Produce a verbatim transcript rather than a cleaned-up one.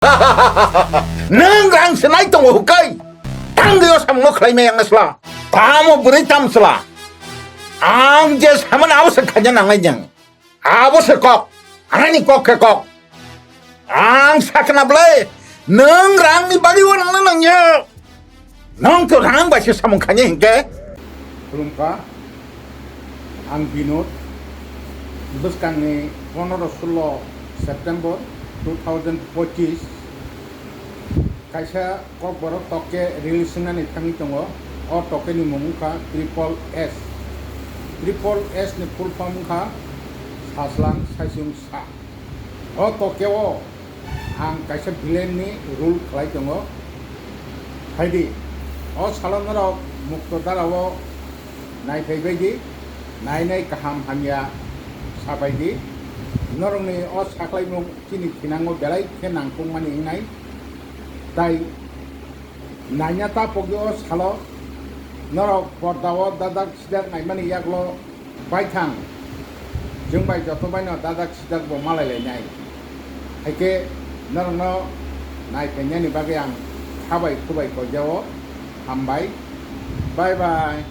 Nwng rang se nai tongo hukai. Tangwi o samung no khlai maya wng sla. Tamo bwrwi tam sla. Ang je samani abo se khaina nangnai jeng. Abo se kok. Ani kok khe kok. Ang sakna ble. Nwng rang ni bagwi o nangna nangya. Nwng to rang bai se samung khaina hinkhe. Khulumkha. Ang Binod, bwskangni pondro sulo September two thousand pochisni kaisa kokborok tokke release wngnani thangwi tongo. O tokkeni mung wngkha Triple S. Triple S ni full form wngkha Saslang Saisung Sa. O tokkeo ang kaisa villain ni role khlai tongo. Phaidi, o salo norok mukto darao naiphai baidi, nainai kaham hamya sabaidi. Norokni o sakhlaimung chini thinango belai khe nangkukmani wngnai. Tai naina ta pogwi o salo norok pordao dadak sidak naimani yaklo baithang chwng bai joto baino dadak sidak bo malai lainai. Haikhe norokno naipainani bagwi ang khabai khubai koijao. Hambai. Bye bye.